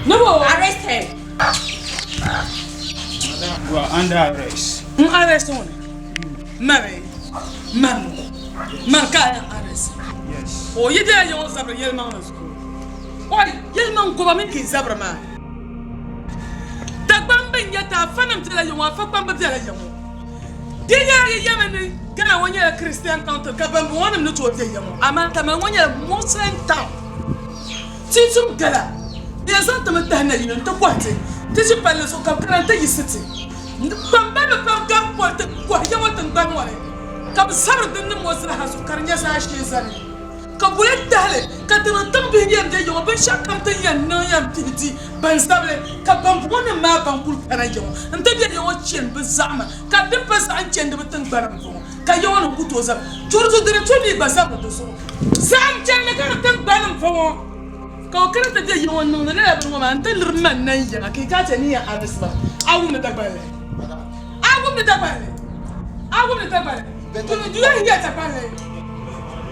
Ni bo? Arrest her. You are under arrest. N arrest ŋuni? Mani? Mani ŋɔ? Mani ka a yɛn arrest? Yes. O yi bela yiŋɔ zabiri yɛlimaŋli zuɣu. Oi, yɛlimaŋ goba mini ka yi zabiri maa. Dagbamb bin yɛti afanim bela yiŋɔ, afa kpamba bela yiŋɔ. Di nyɛla yi yɛmi ni Ghana ŋɔ nyɛla Christian country ka bambɔŋɔnim ni tooi be yiŋɔ, amaa Tamale ŋɔ nyɛla Muslim town. Ti tum gala, bɛ yɛn zaŋ ti mi tahi nayili nti kɔhi ti, ti ʒi palli zuɣu ka bɛ kana nti yiɣisi ti. Kpambaliba pam gari poli ti kɔhi ya ŋɔ tiŋgbani ŋɔ ni, ka bɛ sabiri dinnim ŋɔ zaaha zuɣu ka di nyɛ zaashee zani. Ka guli tahili ka ti niŋ tiŋbihi yɛn be ya ŋɔ, binshɛɣukam ti ni yɛn niŋ yɛn pihi di ban zabili, ka bambɔŋɔnim maa ban kul kana ya ŋɔ nti be ya ŋɔ chani bɛ zaɣima, ka di pa zaɣim chandi bɛ tiŋgbani m-bɔŋɔ. Ka ya ŋɔ nim ku tooi zabi churi zu dini tu mi gba zabiri di zuɣu. Zahim chandi ka di tiŋgbani m-bɔŋɔ, ka o kana ti be ya ŋɔ n-niŋdi lala bini ŋɔ maa nti liri ma n-na yiŋa ka yi kana ti yɛli ni n yɛn arrest ba. A wumdi Dagbanli? A wumdi Dagbanli? A wumdi Dagbanli? Do you hear Dagbanli?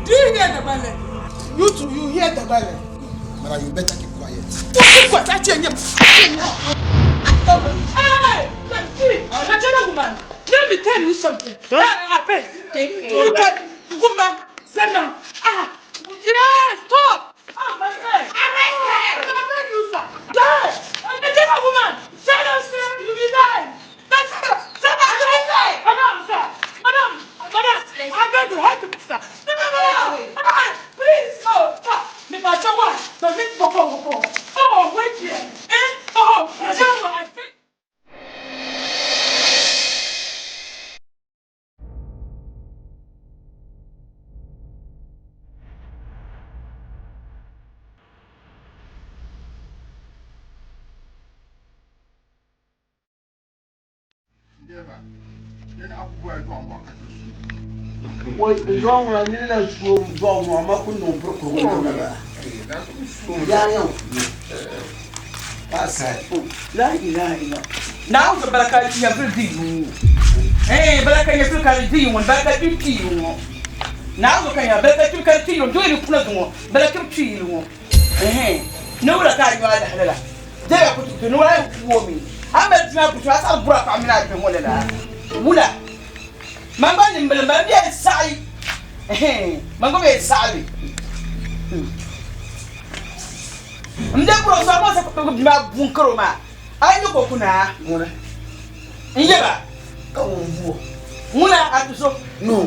Do you hear Dagbanli? You too, you hear Dagbanli? Madam, you better keep quiet. Oh, keep quiet. I tell you, Hey! See, Nigerian woman. Let me tell you something. Huh? I beg. You can, woman, sit down. Ah, yes, stop. Ah, my friend. Arrest her. I beg you, sir. Yes, Nigerian woman. Sit down, sir. You be dying. That's it. Sir, arrest her. Madam, sir. Madam, madam. I beg you, help me, sir. No, no, no, no. Ah, please, no. Sir, me pa chawa. No, me poko, poko. Oh, wait here. Eh? Oh, Nigerian woman, I beg. Naawuni baraka nyɛvili di yuŋ ŋɔ baraka nyɛvili ka di di yuŋ ŋɔ baraka kpi kpi yuŋ ŋɔ Naawuni ka nya baraka kpi ka di ti yuŋ doli ni kuna zuŋɔ baraka kpi kpi yili ŋɔ ni wula ka a nyo alahili la deya ku ti ni wula yɛn ku o mi a mali bia ku a saɣi bura paɣa mini a bihi ŋɔ lala wula man gba nimbili m bala m bɛ saɣi man gba bɛ saɣi li m bɛ bura so a ma sa ku bia maa bun karo maa a yi ni ko ku naa ŋuni n yɛba ka ŋun buo ŋuna a ti so no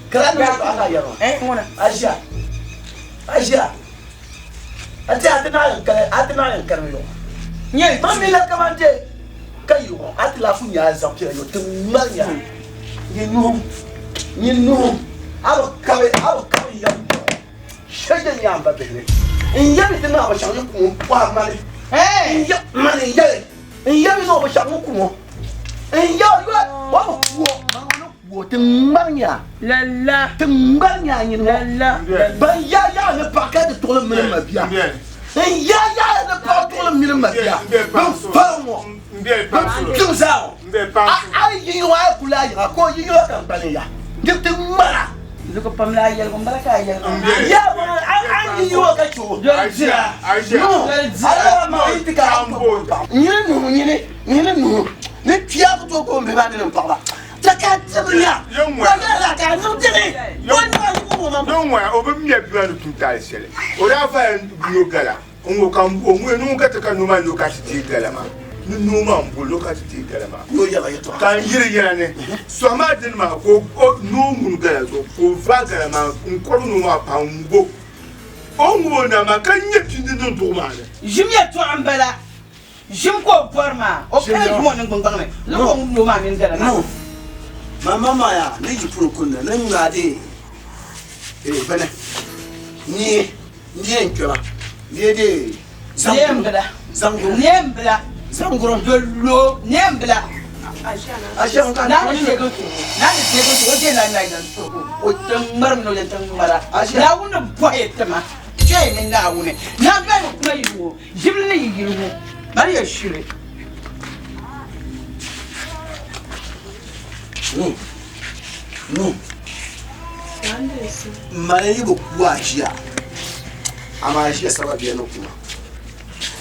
kala ni ma ka yɛrɔ ŋuna a ʒiya a ʒiya A ti a ti naɣ yɛn kali a ti naɣ yɛn kalimi yɔɣɔ. Nyɛ Ma mi la kaman te ka yɔɣɔ a ti lahi nya a zaŋ piɛla yɔ ti ŋmali nya nyin nuhum nyin nuhum a bi kabi a bi kabi n yɛm yɔɣɔ shɛli din nyɛ a m ba bihi ni n yɛli ti naɣ bi shɛŋ ni ku ŋɔ kɔhi mani n yɛ mani n yɛli n yɛli ni o bi shɛŋ ni ku ŋɔ n yɛ o bi ku o mani o ni Wo ti ŋmari nya. Lala. Ti ŋmari nya nyini ŋɔ. Lala. Ban yaa yaɣa ni paɣa ka ti tuɣili mini ma bia. N yaa yaɣa ni paɣa tuɣili mini ma bia. Bin fari ŋɔ. Bin kpiŋ zaa ŋɔ. A yi yiŋɔ a yi kuli a yiŋa ka o yi yiŋɔ ka n kpalim ya. Di ti ŋmara. Zuɣu pam la yɛligu n bala ka a yɛligu. Yaa ŋɔ a yi yiŋɔ ka che o. Doli dira. No. A lala maa yi ti ka a nyini nuhu nyini nyini nuhu ni kpiya ku tooi ka o bihi maa ni niŋ paɣaba. Yɛŋɔya o bi mɛ bia ni tum taali shɛli o daa vaya nyo gala n-ŋɔ ka o ŋuya ni ŋun ka ti ka noo maa nyo ka ti deei gala maa ni noo maa m-boli o ka ti deei gala maa ka n yiri yɛla ni sɔhi maa dini maa ka o noo ŋuni gala zuɣu ka o vaai gala maa n-kɔrigi noo maa pahi n-ŋub o o ni ŋub o na maa ka nya pindi niŋ duɣu maa ni. Ʒim yɛtɔɣa m-bala. Ʒim ka o bɔri maa, o kana ʒim o niŋgbuŋ gbaŋ ni, ni ka o ŋub noo maa mini gala maa. No. Mama maa yaa ni yi puni kunna ni ŋmaa dee ee bini nie nie n kpɛma nie dee Nie m bila. Zangurum Nie m bila. Zangurum Dollo nie m bila. Ashɛm ka Naa ni teegi n suhu naa ni teegi n suhu o deei la na yɛn suhu o ti ŋmari mi ni o yɛn ti ŋmara Naawuni bɔhi ti ma kpɛi ni Naawuni naa bɛni kuma yi ŋɔ Ʒibili ni yi yili ŋɔ, mali ya shili. Nu, nu, mali yi bi ku a ʒiya, amaa ʒiya saba bɛ ni kuma.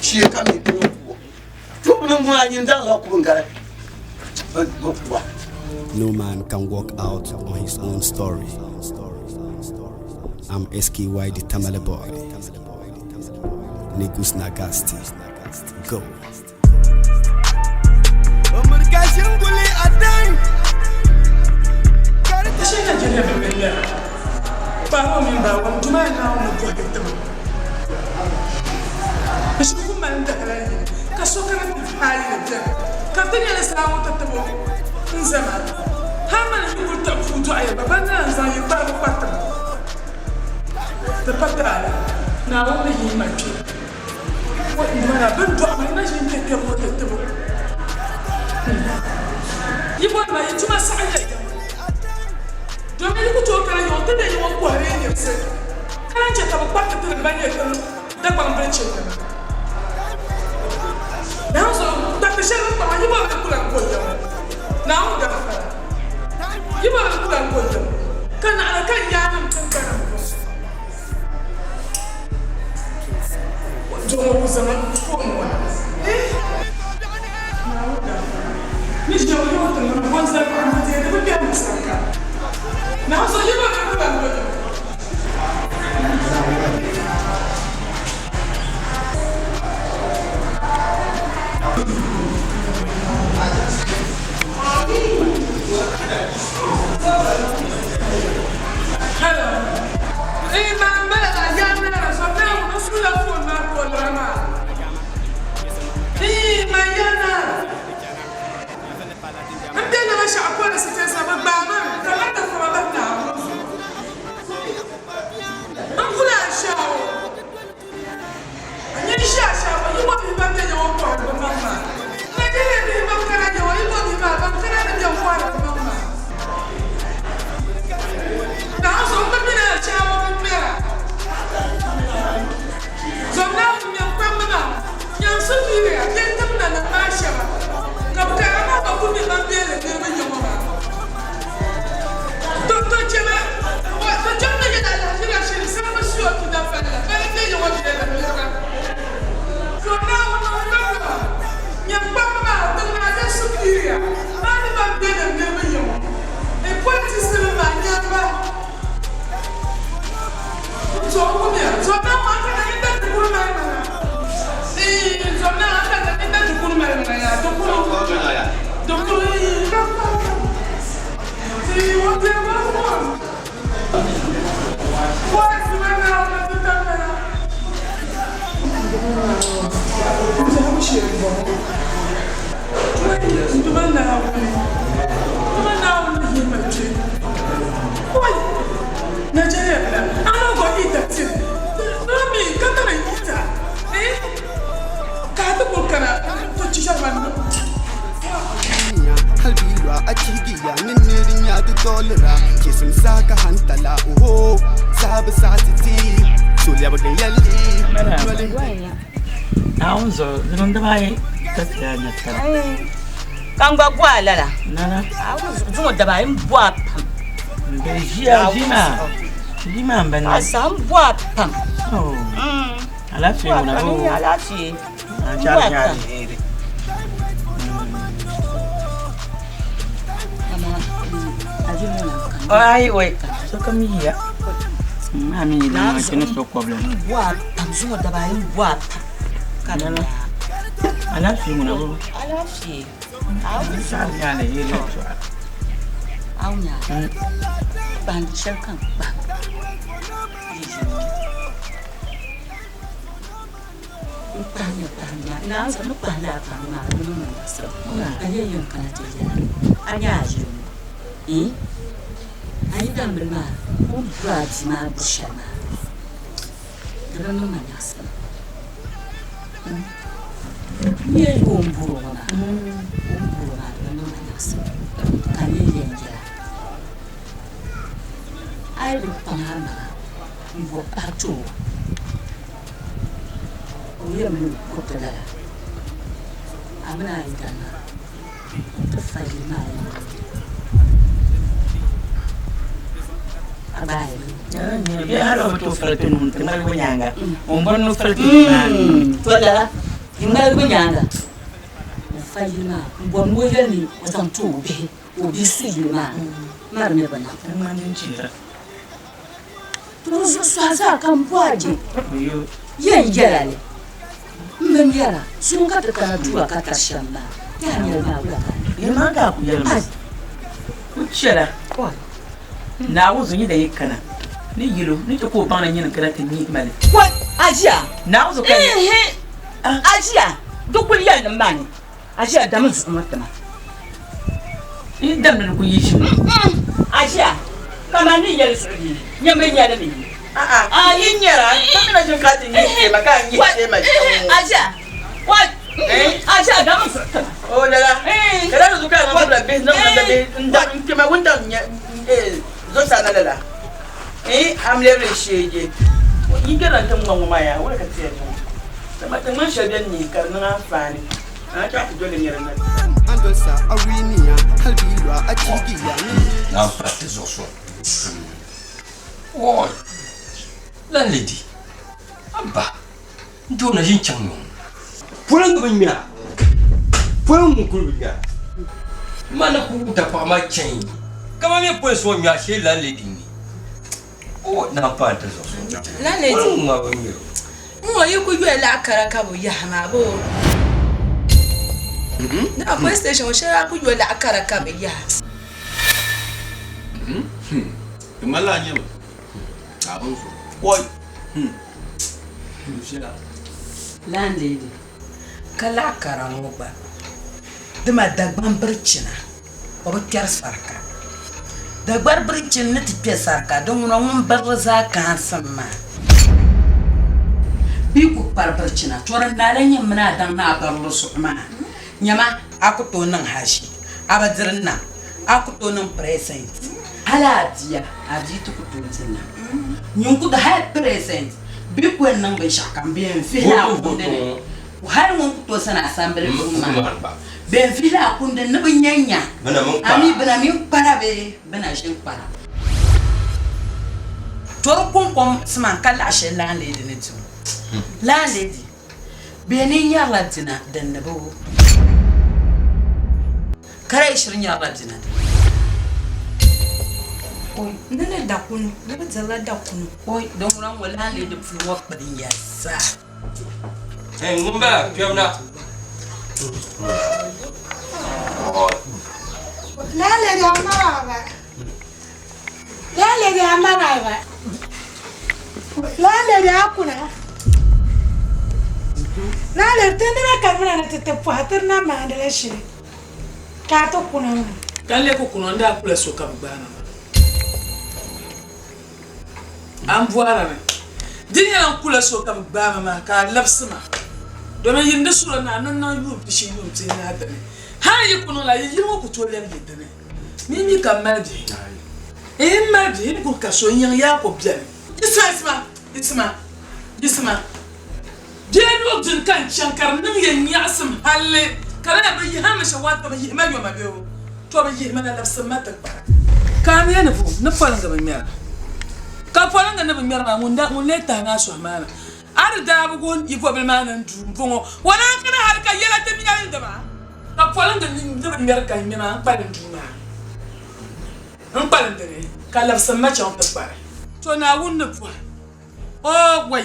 shee ka mi ti kubo. Tubu ni ŋuna nyin daŋla kubu n-gari bɛ kuba. No man can walk out on his own story. I'm SKY the Tamale boy. Negus Nagasti. Go. Shi Nigeria bɛ bɛ lɛra. Kpaaro mini baawam duma ya Naawuni ni bɔhi tibu. Bɛ shiri ku mali dahira yini ka so kana ti paai ni bɛni ka ti nyɛli saa ŋɔ ti tibu n zama. Hal mani yi kuli taɣi puu dɔɣi ya ba ban naan zaŋ yi kparibu kpa tiŋa. Di pa taali Naawuni ni yihi ma kpe ŋɔ n duma na bɛ ni dɔɣi ma yi na ʒi n-kpe kpɛbu ŋɔ ti tibu. Yi bɔri ma yi tuma saɣi ya jɛma. Domin yi ku tooi kana yiŋɔ ti be yiŋɔ n-kɔhiri yi nyirisi, ka lan chɛ ka bɛ kpariti ti ni ban nyɛ tiŋ Dagbaŋ bilichinnima. Naawuni zuɣu kpariti shɛli bɛ ni kpaŋ maa, yi bɔri ni ku lan ko yiŋɔ. Naawuni gaafara. Yi bɔri ni ku lan ko yiŋɔ, ka naɣila ka n yaannim tiŋgbana m-bɔŋɔ. Doo ŋɔ ku zaŋ foon ŋɔ na. Eh! Naawuni gaafara. Ni ʒiya ŋɔ yiŋɔ tiŋgbana bɔŋ zali paɣa m-bi deei di bi kpɛhi mi sarika. Naawuni zuɣu yi bɔri ni ku lan ko yiŋɔ. Hello. Eh, ma bala la ya na so na mo su la phone ma ko la ma. Eh, ma ya na. N bɛ na ma shaɣu polisi ti sa bi gbaai ma ka ma ti fama ba na. N kuli a shaɣu. A nyini ʒi a shaɣu yi bɔ bihi ban bɛ nyɛ ŋɔ kɔhiri bi maŋ maa. Nigeria bihi ban kana nyɛ ŋɔ yi bɔ bihi maa ban kana ni bɛ kɔhiri bi maŋ maa. Naawuni zuɣu m bi mini a shaɣu ŋɔ ŋmɛra. Zom Naawuni ŋmɛm kpamba maa nyaŋ superior bɛ tim nanim maa shɛba ka bɛ kana maa gba kuli nyɛ ban beli niriba yiŋɔ maa. To to chɛma to chɛm ni yɛla alahiʒira shiri sani suyo ti da palila bali bɛ yiŋɔ viɛla niriba. Zom Naawuni ŋun gba gba nyaŋ kpamba maa tiŋ maa bɛ superior maa ni ban beli niriba yiŋɔ e politics nim maa nyaŋ ba. Nigeria bila I no go eat that thing no me ka tana eat am eh ka ti kuli kana to chi shɛli man no. Hal bi lɔɣu a chihigiya ni niri nya di dolira Chisim zaa ka hantala oho zaa bi saɣi ti ti so lɛbigin yɛlli noli. Naawuni zuɣu di niŋ dibaayi ka ti daa nya taba. Ka n gba bɔhi a lala. Nana. Zuŋɔ daba ayi m bɔhi a pam. M be ʒiya ʒii maa ʒii maa m bi niŋ. A saha m bɔhi a pam. Alaafee ŋuna Ka boo. ni nyɛ alaafee. An M chari bɔhi a nyɛ pam. aliheri. Amaa a ʒini ŋɔ na ka. Ai wai sokam yiya. Maa mi yi maa chini so kɔbili. M bɔhi a pam zuŋɔ daba ayi m bɔhi a pam. Ka ni Nana. Alaafee ŋuna boo. Alaafee. An chari nyɛ aliheri yɛltɔɣa. Awunya. Kpahindi shɛli ka n kpahim. N kpahimya kpahimya naanzu ni kpahi lala kpahim maa di niŋ ma nyaɣisim ka nyɛ yɛn kana ti yɛla a nya a ʒili ŋɔ eh a yi dambili maa o ni buri a bia maa buri shɛli maa di bi niŋ ma nyaɣisim n yɛn yi o ni buri o ŋɔ maa o ni buri o maa di bi niŋ ma nyaɣisim ka n yɛn yɛn yɛla a yi bi kpaŋ a maŋa n bo paɣa ti o o yɛm ni kuriti lala a mini a yidana maa ti fa yili maa yɛm a gbaai mi. Bee hali o bi tooi fali ti nuu nti ŋmaligi o nyaaŋa o ni bɔri ni o fali ti nuu maa. To lala. N ŋmaligi bɛ nyaaŋa n-fa yili maa m-bɔri ni o yɛli ni o zaŋ ti o bihi ka o bihi su yili maa ma di mi bi niŋ. To di zuɣu sɔhi zaa ka m bɔhi a je yɛn yɛla li. M bi nyara suŋ ka ti kana dua ka tari shɛm maa, ti a nyɛli maa wula ka a niŋ? Yɛlimaŋli ka a ku yɛli ma, Ku chɛla Naawuni zuɣu nyɛ da yi kana ni yɛl o ni chɛ ka o baŋ ni nyini n-kana ti nyihi ma li. Wai! A ʒiya? Naawuni zuɣu ka n yɛli. Ihi! A ʒiya? Di kul yɛlinim maa ni, a ʒiya dam n zuɣu ŋɔ ti ma. N damdi ni ku yi ʒim. A ʒiya kaman ni yɛli zuɣu bee? Nyammi nyɛli mi. A'a, yi nyara, ka mi na ʒini ka ti nyihi teema ka a nyihi teema shɛm ŋɔ. A ʒiya? Wai! A ʒiya dam n zuɣu ti ma. O lala, ka lala zuɣu ka a niŋ la bihi niŋ namda bihi n-daŋ n-kpɛma wuntaŋ zuɣusaa na lala. A mi lɛbiri sheegi. Yi gbɛrila n tiŋgbɔŋ ŋɔ maa yaa, wula ka ti yɛn niŋ? Dama tiŋgbɔn shɛli beni ni ka di niŋ anfaani, a na chaɣ ti doli nira na. Naan pa ti zuɣu so. Oi! Landlady, Abba, n tooi na ʒin chaŋ nyɔŋ. Poliŋga bi ŋmɛra, poliŋ ŋun kuli bi ŋmɛra. Ma ni ku wuta paɣa maa chain kaman mi polinsi ŋɔ ŋmɛra shee landlady ni. O naan pa n ti zuɣu so. Landlady. Poliŋ ŋun maa bi ŋmɛra o. N ŋɔ yi ku yoli laɣa kara ka bi yahi maa boo. Dama police station ŋɔ shɛli a ku yoli laɣa kara ka bi yahi. Di ŋmanila a nyɛmi ka a bini zuɣu kɔi. Landlady, Ka laɣa kara ŋɔ gba dama Dagbaŋ birichina o bi kpɛri sarika. Dagbari birichini ni ti kpɛ sarika di ŋuna ŋun birili zaa kaansim maa. Bɛ yi ku kpari birichina to di naala nyɛ mini a daŋ ni a birili zuɣu maa. Nyama a ku tooi niŋ haʒi, a bi diri nam, a ku tooi niŋ present. Hali a bia, a bia ti ku tooi di nam. Nyin ku di hali present bɛ ku yɛn niŋ binshɛɣu kam bɛ yɛn vihi la a kundi ni. Hali ŋun ku tooi sani asambili buɣim maa, bɛ yɛn vihi la a kundi ni ni bɛ nya nya a mi bɛ na mi n-kpara bee bɛ na ʒi n-kpara. Tɔri kuŋkom sima ka laɣ shɛli landlady ni di o. Landlady, Bɛ ni nyarila dina din ni bi o. Ka di yi shiri nyarila dina din ni. Oi, ni ni dakunu, ni bi dirila dakunu. Oi, din ŋuna ŋɔ lahi leei di puli ŋɔ kpini ya zaa. Hey, ŋun bala, kpɛm na. Landlady amaraba. Landlady amaraba. Landlady akuna. Landlady ti nina karimina ni ti ti pɔhi ti na maandila shili ka a ti kuna maa. Ka n lee ku kuna n daa kula so ka bɛ gbaai ma maa. A ni bɔhiri mi, di nyɛla n kula so ka bɛ gbaai ma maa ka a labisi ma, domin yi ni di suhiri ni a ni niŋ yuun pishi yuun pinahi dini, hal yi ku niŋ lala, yi yili ŋɔ ku tooi lɛbi yi dini. Ni mi ka m mali bihi. N mali bihi n kuli ka so n yiŋ Yaakubu beni. Yiɣisima, yiɣisima, yiɣisima, yiɣisima. Bee luɣ dini ka n chaŋ ka di niŋ ya nyaɣisim halli ka di na bi yihi a mi shɛm wato bi yihi ma yoma bee o to bi yihi ma na labisi ma ti kpara. Ka a mi ni bo ni poliŋga bi ŋmɛra? Ka poliŋga ni bi ŋmɛri maa ŋun lee tahi ni a sɔhi maa na? A di daa bi guhi yi bɔbili maa ni n duu m-bɔŋɔ, o naan kana hali ka yɛla ti mɛri dama ka poliŋga ni bi ŋmɛri ka n ŋmɛ maa n-kpalim duu maa ni n-kpalim dini ka labisim ma chaŋ ti kpari. To Naawuni ni bɔhi o, Wai,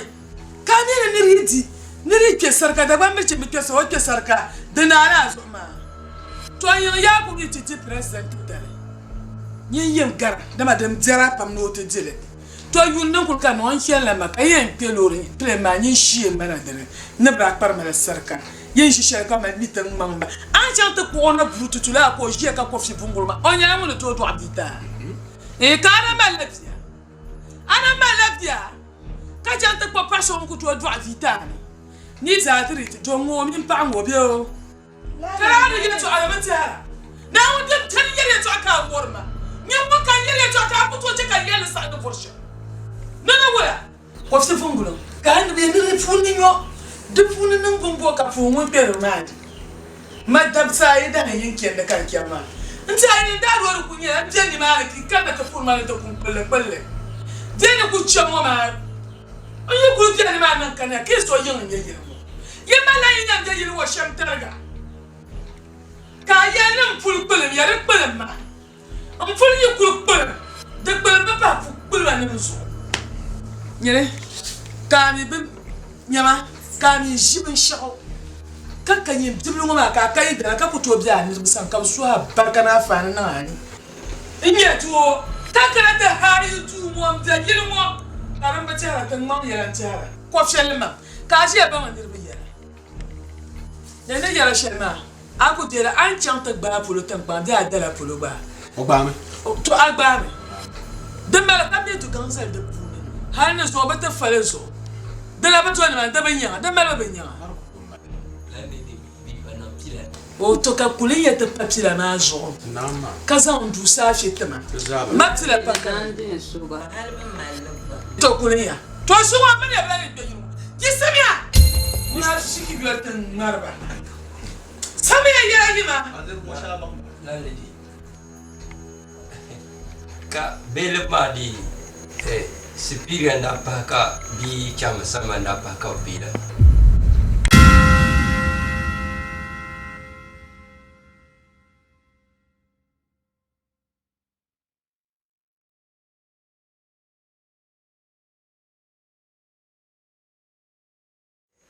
ka a mi ni nir yi di nir yi kpe sarika, Dagbaŋ bilichini bi kpe sarika, o kpe sarika di naala a zuɣu maa? To n yiŋ Yaakubu yi ti di President dali, nyin yim gari, dama din biɛri a pam ni o ti di li. To yuun din kuli ka niŋ o ni chani la ma ka yɛn kpe loori plane maa nyin shee m bala dini ni bɛ daa kpari ma la sarika yin ʒi shɛli ka mali mita ŋmaŋ ba a ni chaŋ ti kpuɣi o na burututu laa ka o ʒiya ka kofi bunguri maa o nyɛla ŋun ni tooi dɔɣi bia ti a ee ka a na malila bia a na malila bia ka chaŋ ti kpuɣi paɣa so ŋun ku tooi dɔɣi bia ti a ni ni zaa ti di ti do ŋɔ mini paɣa ŋɔ bee o Ka daa di yɛtɔɣa di bi tɛhira. Naawuni din kani yɛli yɛtɔɣa ka a vɔri ma. Nyini ŋun kani yɛli yɛtɔɣa ka a ku tooi chɛ ka yɛli ni saɣi ni vɔri shɛm. Ni ni wula? Kɔbisi vuŋguliŋ ka a ni bɛ ni di puuni nyɔ di puuni niŋgbuŋ bo ka puhi ŋun kpɛri maa di ma dabisa ayi dahin yini chandi ka n chani maa. N tɛhi ni n daa loori kuli nyɛla n be nimaani ka yi kanna ti puhiri ma ni ti kum kpilli kpilli. Bɛ ni kuli chani ŋɔ maa n yi kuli be nimaani niŋ ka na ka yi so yiŋ n-nyɛ yili ŋɔ. Yi malila yi yɛn be yili ŋɔ shɛm tariga, ka a yɛli ni m puli kpilim ya, di kpilim ma. M puli yi kuli kpilim, di kpilim bi pahi pu kpilima nim zuɣu. Nyini ka a mi bi nyama, ka a mi ʒi binshɛɣu ka ka nyin bibili ŋɔ maa ka a ka yi dana ka ku tooi be a niriba sani ka bɛ suhi a barika ni afaani niŋ a ni. N nyɛ doo ka kana ti haai yi duu ŋɔ m-be yili ŋɔ ka din bi tɛhira ti ŋmaŋ yɛla n-tɛhira kɔfiɛlli maŋ ka a ʒiya baŋ niriba yɛla. Ni ni yɛli shɛli maa, a ku deeli a ni chaŋ ti gbaai polo tiŋkpaŋ bee a dala polo gba? O gbaami. To a gbaami. Di mali ka bɛ du gaŋ zali di puuni hal ni zuɣu bɛ ti fa li zuɣu. Di la bi do nimaani, di bi nyaŋa, di mali bi bi nyaŋa. O to ka kuli n-yɛ ti pa pila maa zuɣu ka zaŋ n duu saafe ti ma. Ma pila pa ka to kuli n-ya. To zuŋɔ m mini ya bi lahi yɛn kpe yili ŋɔ. Yiɣisimiya! Ŋuna shiki yoli ti ŋmari ba. Samiya yɛla yima. Ka bailiff maa dii superior n-daa pahi ka bia chairman Salman n-daa pahi ka bɛ bail a.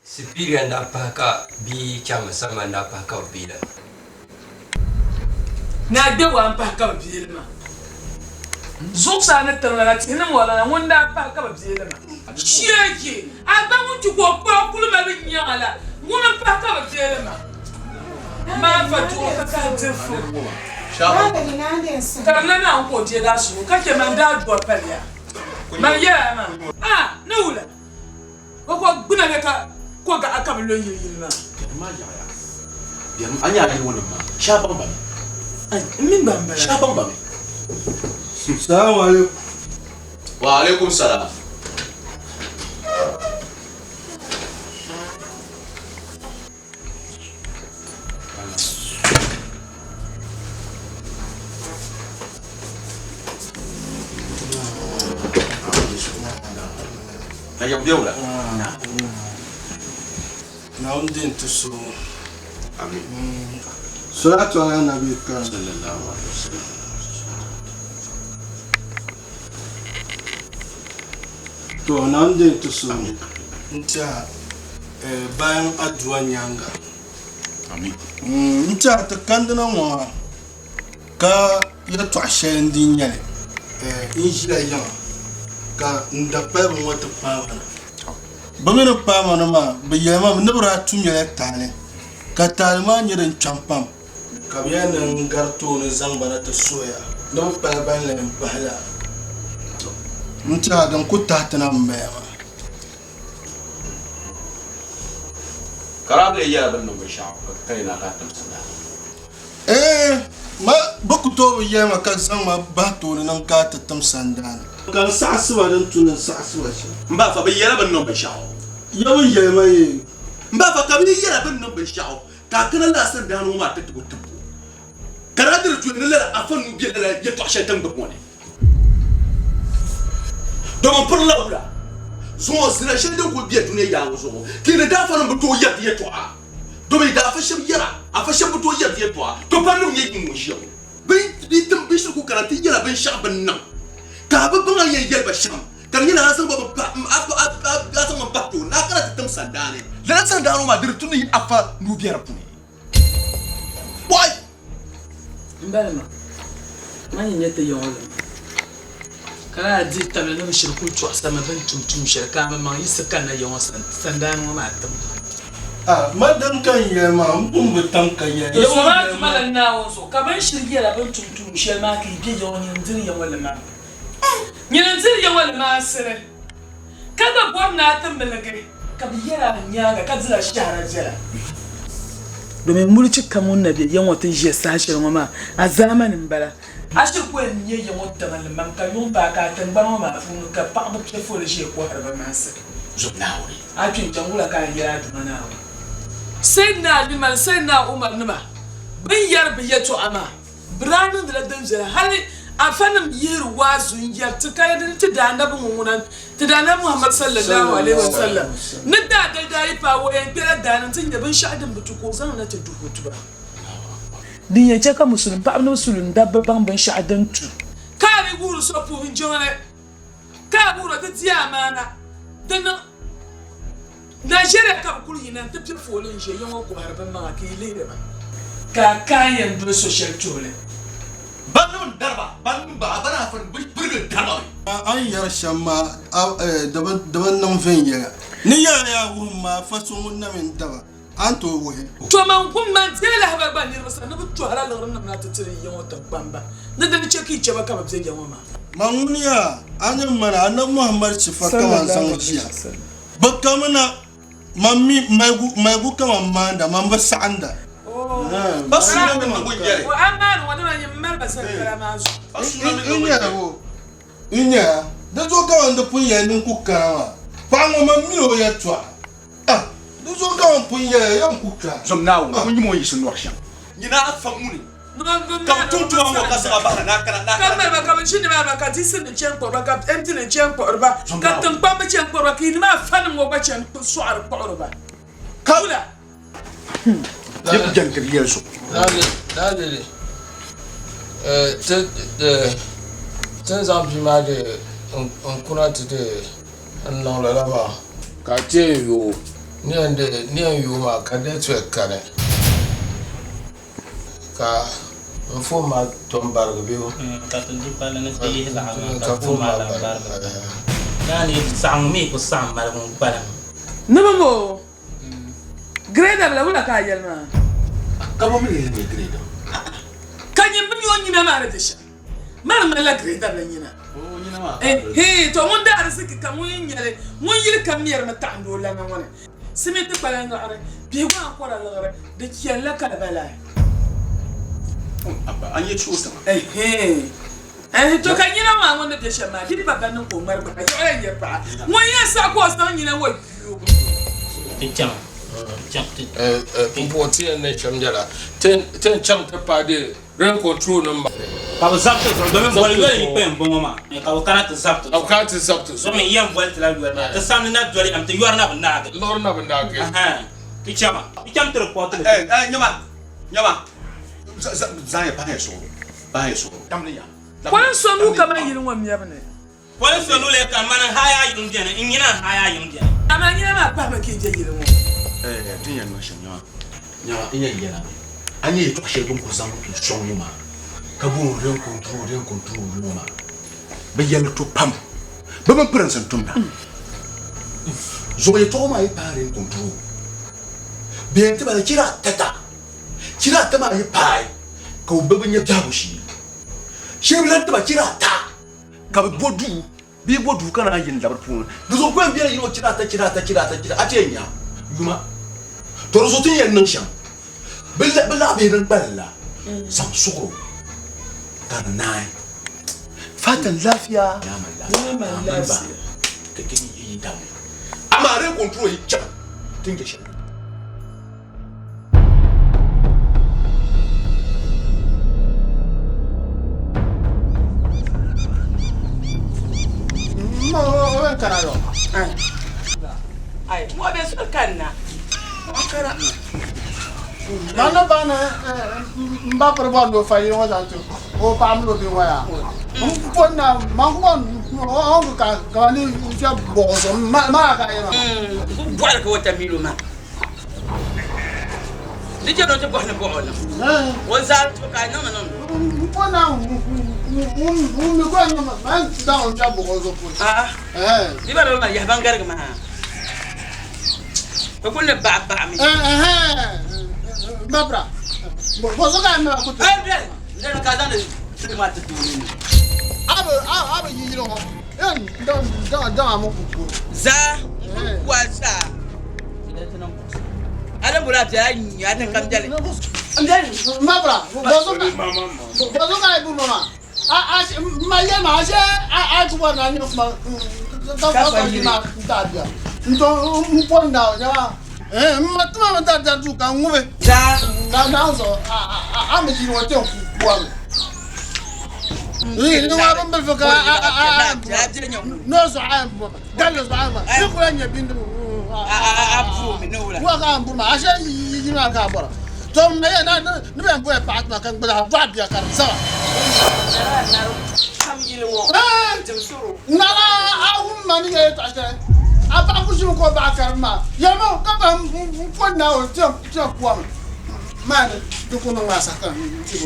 Superior n-daa pahi ka bia chairman Salman n-daa pahi ka bɛ bail a. Naa Gbewaa m-pahi ka bɛ bail ma. Zuɣusaa ni tiŋ lana tihi ni mɔri lana ŋun daa pahi ka bɛ bail ma. Sheegi a ba ŋun ti ka o kpuɣi kuli mali nyaŋa la ŋuni m-pahi ka bɛ bail ma. Maa fa tuɣi ka kahi diri furi. Ka di lan Naawuni ka o deegi a suhu ka chɛ man daa dɔri paliya. Man yɛla maa, a ni wula? O ko gbuna bɛ ka ko gaɣa ka bɛ lo yili yili maa. Biɛrim maa yaɣiya. Biɛrim, a nya a yili ŋɔ nim maa, shee a baŋ ba mi. N mi baŋ ba la. Shee a baŋ ba mi. Salamu alaikum. Wa alaikum salam. Naawuni din ti so. Amin. Salatu ala nabi karim. Sallallahu alaihi wasallam. To Naawuni din ti so. N tiɛha bayan adua nyaaŋa n tiɛha ti kandina ŋɔ maa ka yɛltɔɣa shɛli n di nyɛli n ʒila yiŋa ka n dapaliba ŋɔ ti paai ma na bɛ mi ni paai ma na maa bɛ yɛli ma mi ni bɛ daa tumila taali ka taali maa nyɛ din kpɛm pam ka bɛ yɛli ni n gari tooni zaŋ ba na ti suhiya ni bɛ pali ban lahi bahi la n tiɛha din ku tahi ti na m-bala maa. Karaab lee yɛla bɛ ni niŋ binshɛɣu ka ka yi na ka a timsi daa. Eeh! Ma bɛ ku tooi bi yɛli ma ka zaŋ ma bahi tooni niŋ ka a ti tim sandaani. Ka n saɣisi ba din tu ni n saɣisi ba shɛm. M ba fa, bɛ yɛla bɛ ni niŋ binshɛɣu. Ya bi yɛli ma yee. M ba fa, ka bɛ yi yɛla bɛ ni niŋ binshɛɣu ka a kana lala sandaani ŋɔ maa ti ti o tibbu. Ka daa diri tuya ni lala afa nuu be lala yɛtɔɣ shɛli tiŋgbani ŋɔ ni. Domin piri la wula zuŋɔ zina shɛli din kuli be dunia yaangi zuɣu ka yi ni daafanim bi tooi yɛri di yɛtɔɣa. Domin yi daafa shɛb yɛra, afa shɛb bi tooi yɛri di yɛtɔɣa. To panim nyɛ ŋun ʒiya ŋɔ. Bɛ yi tim bɛ shiri ku kana nti yɛla binshɛɣu bɛ ni niŋ ka a bi baŋ a ni yɛn yɛli ba shɛm, ka di nyɛla a zaŋ ba a zaŋ ba m-pahi tooni ni a kana ti tim sandaani. Lala sandaani ŋɔ maa di di tu ni afa nuu be di puuni. Why? M bala maa, man yi nya ti ya ŋɔ limi, ka lala dihi tabili ni bɛ shiri kul tɔɣisiri mi bɛ ni tum tuun shɛli, ka a maŋmaŋ yiɣisi kanna ya ŋɔ sandaani ŋɔ maa tibu. A, ma din ka n yɛli maa, m pun bi tam ka yɛli. Di zuɣu maa tuma la Naawuni zuɣu, ka bɛ ni shiri yɛla bɛ ni tum tuun shɛli maa ka yi be ya ŋɔ nyini n-diri ya ŋɔ limaŋ. Nyini n-diri ya ŋɔ limaasili, ka gba bɔri ni a ti miligi. Ka bɛ yɛl a nyaaŋa ka dila shɛhira viɛla. Domin mulichi kam ŋun na be ya ŋɔ ti ni ʒiya saha shɛli ŋɔ maa, a zaamani m-bala. A shiri ku yɛn nya ya ŋɔ tiŋa limam ka yuŋ paai ka a tiŋgbani ŋɔ maa puuni ka paɣiba piɛ foli ʒiya kɔhiri bɛ mansi. Zom Naawuni. A kpi n-chaŋ wula ka a yɛn yɛli a Duuma Naawuni? Sayyidina Ali mali Sayyidina Umar nima bɛ ni yɛri bɛ yɛtɔɣa maa, bɛ daa niŋdila din viɛla hali. Afanim yihiri waazu n-yɛri ti ka di ni ti Daanabi ŋɔ ŋuna ti Daanabi Muhammad sallallahu alaihi wa sallam ni daadali daa yi paai o yɛn kpela daani nti nya binshɛɣu din bi tu ka o zaŋ na ti du hutuba. Din yɛn chɛ ka Musulin paɣaba ni Musulin dabba baŋ binshɛɣu din tu. Ka a di wuhiri so puhi jiŋli ka a wuhiri o ti di amaana di niŋ Nigeria ka bɛ kuli yina nti piɛ fooli n-ʒe ya ŋɔ kɔhiri bɛ maŋa ka yi lihiri ba. Ka a ka a yɛn doli so shɛli tuhili. Bannim n-dari ba, bannim ba, bana afa ni birigi n-dari ba mi. A ni yɛri shɛm maa, di bi niŋ viɛnyɛla. Ni yɛla yaa wuhim ma afa so ŋun na mi n-daba, a ni tooi wuhi. To man kum man deei lahibali gba niriba sani ni bɛ tɔhila liɣiri nim na ti tiri ya ŋɔ tiŋkpamba ni di ni chɛ ka yi chɛ ba ka bɛ be ya ŋɔ maa. Man ŋuni yaa, a ni mani Anabi Muhammad sifa kaman zaŋ ʒiya. Bɛ kamina, man mi maligu kaman maanda, man bi saɣinda. N nyɛla, di zuɣu kaman di pun yɛli ni n ku kana maa, paɣa ŋɔ man mi o yɛtɔɣa. Ah, di zuɣu kaman pun yɛliya yɛn ku kana. Zom Naawuni, ŋun nyim o ni yiɣisi nɔri shɛm. Nyini a fa ŋuni ka bɛ tum tuma ŋɔ ka zaŋ a bahira ni a kana, ni a Ka kana. mali ba ka bɛ ʒi nimaani maa, ka diisinnim chani kpuɣiri ba, ka MT-nim chani kpuɣiri ba, ka tiŋkpamba chani kpuɣiri ba, ka yinim afanim ŋɔ gba chani sɔɣiri kpuɣiri ba. Wula? Yi ku jɛn tiri yɛli so. Daadili, ti ni zaŋ bia maa di n-kuna ti di n-niŋ lala maa. Ka ti yɛn yooi, ni yɛn yooi maa ka network kani. Ka n foon maa tom barigi bee o? Ka ti du palli ni ti yihi laɣa maa ka Ka foon maa lahi barigi. Yaa ni di saɣim ŋɔ mi ku saɣim maligu n-kpalim. Ni bi mo Girɛda bila wula ka a yɛli maa? Ka bɔ mi lee nyɛ girɛda? Ka nyin bi mi o nyina maa ni di shɛm. Mali ŋmanila girɛda bila nyina. Ɛhee, to ŋun daa ariziki kam ŋun yi nyɛli ŋun yili kam mɛrimi taɣindi o lana ŋɔ ni. Simiti kpala liɣiri, bihigu ankora liɣiri, di chanila ka di balaayi. Abba, a nyɛ tuo tiŋa. Ɛhee, ɛhee, to ka nyina maa ŋun ni be shɛm maa, di pa ban niŋ ka o ŋmari gbahi, yaɣila n-nyɛ paɣa ŋun yɛn saɣi ka o zaŋ nyina ŋɔ yuugi. Ti chaŋ, ti chaŋ, ti. Pumpɔŋɔ ti yɛn niŋ shɛm nyɛla, ti yɛn chaŋ ti paai di Rent control nim maa. Ka bɛ zabiti zuɣu domin boli yoli yi kpɛm bɔŋɔ maa ka bɛ kana ti zabiti zuɣu. Ka bɛ kana ti zabiti zuɣu. Domin yɛn boli ti la yoli maa ti samdi na doli yam ti yɔri na bi naagi. Liɣiri na bi naagi. Ahan ti chama ti cham ti report li. Eh eh nyama nyama zaŋ ya pahi ya suɣuri pahi ya suɣuri tam ni ya. Polin so nuu kaman yili ŋɔ mɛbu ni. Polin so nuu lee ka mani n haaya yiŋ beni n nyina n haaya yiŋ beni. Amaa nyina maa pahimi ka yi je yili ŋɔ. Eh tin yɛn niŋ shɛm nyama nyama n yɛn yɛla mi a nya yɛtɔɣ shɛli bɛ ni kuli zaŋ n sɔŋ ŋɔ maa ka booni rent control rent control ŋɔ maa bɛ yɛli to pam bɛ mini pirinsi n tumda zuɣu yɛtɔɣa maa yi paai rent control bɛ yɛn ti ba la chira ata chira ata maa yi paai ka bɛ bi nya biɛhigu shee shee bi lahi ti ba chira ata Ka bɛ bo duu, bɛ yi bo duu ka naan yi n-labi di puuni. Di zuɣu kpɛm bela yino chira ata, chira ata, chira ata, chira ata yɛn nya yuma. To di zuɣu ti ni yɛn niŋ shɛm, bɛ bɛ laɣibihi din kpalim la zaŋ suɣiro ka di naai. Fatan lafiya. Naaman lafiya. Ka ti yi yi tam ni. Amaa di control yi chaŋ ti ni je shɛli. Manna baana n ba piri bɔri ni o fa yili ŋɔ zaŋ ti o paɣa mini o bihi ŋɔ yaa n pon na man ku bɔri ka kamani n kpɛ bɔɣi o zuɣu maa ka yɛli ma. N bɔri ka watamilo maa Di chɛ ni o ti bɔhi ni bɔh o niŋ o zaa to ka a niŋ niŋ. M po na ŋun mi gba niŋ man daŋ n kpɛ bɔh o zuɣu puuni. Di ba maa yahi ban garigi maa bɛ kuli ni baɣa baɣa mi. Babra bɔ zuɣu ka a mi ku ti. Ka zaŋdi sili maa ti ti o nini. A bi yi yili ŋɔ daŋ daŋ a mi ku ku. Zaa n kuli ku a zaa. Adam bula biɛla nya ni kam biɛli. Mabra, bozo ka ibu mama. A a ma ye ma a a a ku na ni kuma ka ka ka ni ma ta bia. Nto n na nya. Eh ma tuma ma ta ta du ka ngube. Za na na zo a a a mi ji wo te ku ku wa. Ni wa bin bilifu ka a a a n'o zuɣu a yɛn bu ma galli zuɣu a yɛn ma ni kula nyɛ bindirigu wa ka a yɛn bu ma a shee yini maa ka a bɔra to n na yɛ na ni bɛ yɛn boya paɣa tuma ka n gba bɔhi bia ka di saba nara a wum ma ni yɛ yɛltɔɣa shɛli a paɣa ku ʒimi ka o baɣa karim maa yɛlimi ka bahi n po naawuni tiɛm kuwami maa ni di ku niŋ maa saha ka n ti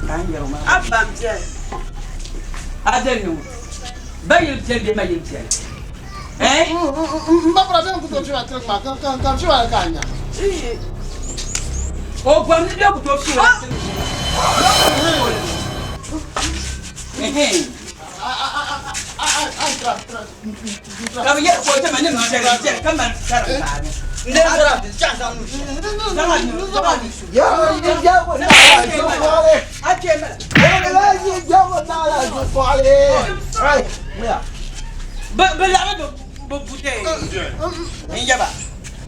A ba m-biɛli. A biɛli ni ŋɔ. Ba yili biɛli bee ma yili biɛli? Eh? M ba bɔra bɛ ni ku tooi fiɛba tirig maa ka ka n fiɛba li ka a nya. O bɔri ni bɛ ku tooi fiɛba tirig Ka bɛ yɛli ka o chama ni m biɛli m biɛli ka mali karim paani. Bɛ laɣimi bɛ bute n-yaba.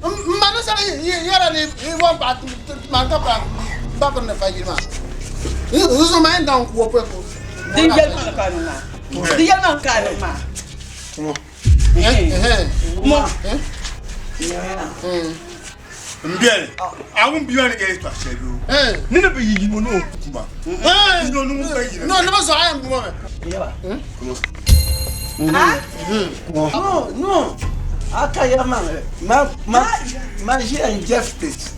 M ma ni sani yɛra ni yi bɔn paɣa maa ka pa babiri ni fa yili maa. N zuɣu maa yɛn daŋ ku o pɔi ka o. Din yɛli maa ka a niŋ maa. Di yɛli maa ka a niŋ maa. N biɛli a ŋun bia maa ni yɛli yɛltɔɣa shɛli yoo ni ni bi yi yino ni o kuma yino ni ŋun gba yina No, no, so I am woman. No, no. Aka ya ma ma ma ma ʒiya n justice.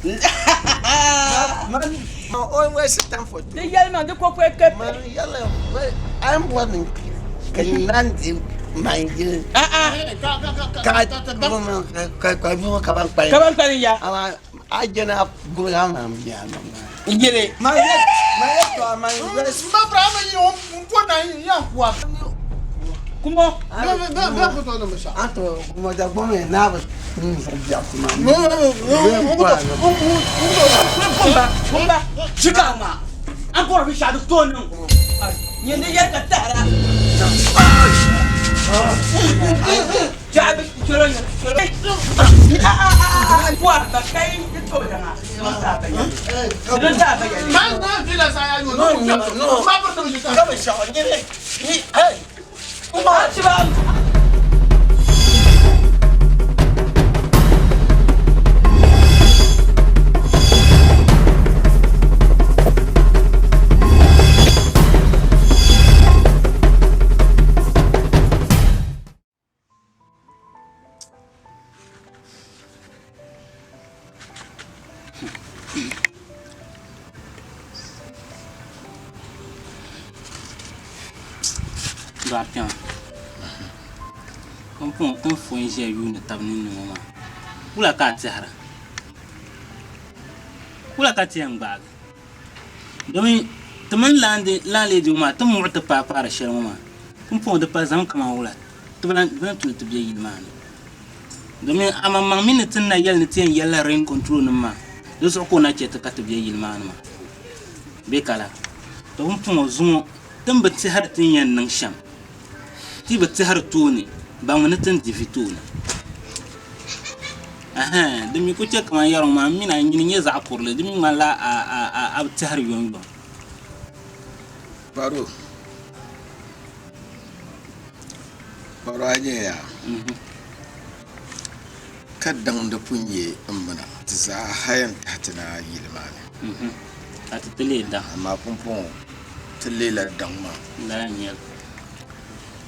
Ma ma always stand for Di yɛli maa di kɔkɔɛ ka Ma yɛli I'm born ka nandi man yili. Ka ka ka ka ban kpali. Ka ban kpali ya. Ama a jɛna gula ma biya ma. Yili. Ma yɛ ma yɛ to ma yɛ. Ma bra ma yi o n po na yan kuwa. Kumo. Bɛ bɛ bɛ ko to no sha. Anto mo da gbɔmɛ n'a bɛ biya kuma. Kumba, kumba. Chika ma. An bɔra bi shɛɣu di tooi niŋ. Nyɛ ni yɛli ka tahira. Jabi choro nyɛ choro. Bɔra ba kai di tooi daŋa. Di taa ba yɛli. Ma na vi la sa ya yo. No, no, no. Ma bɔ to mi sa. Ka bɛ shɛɣu nyɛ ni hey. Kuma ci ba. Dɔɣi kpɛma pumpɔŋɔ ti ni fo n-ʒiya yuuni taba ninni ŋɔ maa wula ka a tɛhira wula ka ti yɛn gbaagi domi ti mini landlady ŋɔ maa ti muɣi ti paai paari shɛli ŋɔ maa pumpɔŋɔ di pali zami kaman wula ti bi lahi tuli ti be yili maa ni domi amaŋmaŋ mi ni ti ni na yɛli ni ti yɛn yɛlila rent control nima maa di zuɣu ka o na che ti ka ti be yili maa ni maa bee ka laa to pumpɔŋɔ zuŋɔ ti ni bi tɛhiri ti ni yɛn niŋ shɛm ti bi tɛhiri tooni baŋmi ni ti ni di vi tooni ɛhɛn di mi ku chɛ kaman yɛri ŋɔ maa m mi ni a nyini nyɛ zaɣ kurili di mi ŋmanila a bi tɛhiri yomyom. Baro Baro a nyɛ yaa ka daŋdi pun nyɛ m bina ti zaa ha yɛn tahi ti na yili maa ni. Ka ti ti leei daŋ. Amaa pumpɔŋɔ ti leela daŋ maa. Lala n-nyɛ li.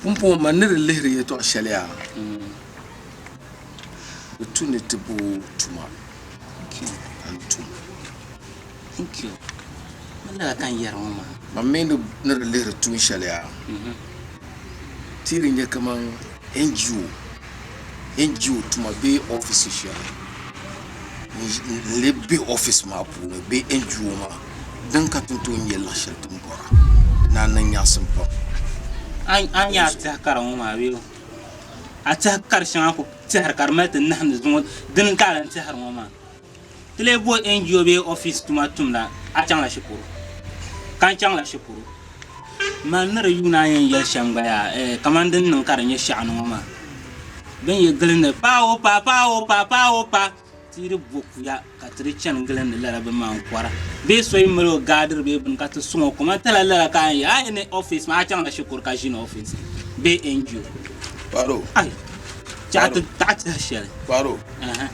Pumpɔŋɔ man ni di lihiri yɛtɔɣ shɛli yaa, di tu ni ti bo tuma ka n tum. Thank you. Man lala ka n yɛri ŋɔ maa. Man mi ni di lihiri tuun shɛli yaa, ti di nyɛ kaman NGO, NGO tuma bee ɔfisi shɛli n-lee be ɔfisi maa puuni bee NGO maa din ka ti ni tooi nya luɣ shɛli ti ni bɔra ni a niŋ nyaɣisim pam. A ni nya a tɛha kara ŋɔ maa bee a tɛha kari shɛŋa ku tɛhiri ka di mali ti nahindi zuŋɔ dini ka a lan tɛhiri ŋɔ maa? Ti lee bo NGO bee ɔfisi tuma tumda a chaŋla shikuru? Ka n chaŋla shikuru. Man ni di yuuni a yɛn yɛli shɛm gba yaa, eh, kaman din niŋ ka di nyɛ shɛɣuni ŋɔ maa. Bɛ ni yi gili ni pa o pa, pa o pa, pa o pa. Ti yi di bo kuya ka ti di chani gilindi lala bini maa n-kɔra bee so yi mali o gaadiri bee bini ka ti sɔŋ o kom a tala lala ka a ni a yi ni office maa a chaŋla shikuru ka ʒini office bee NGO. Kparo. Ai, chaɣ ti taɣi tihi shɛli. Kparo. Aha.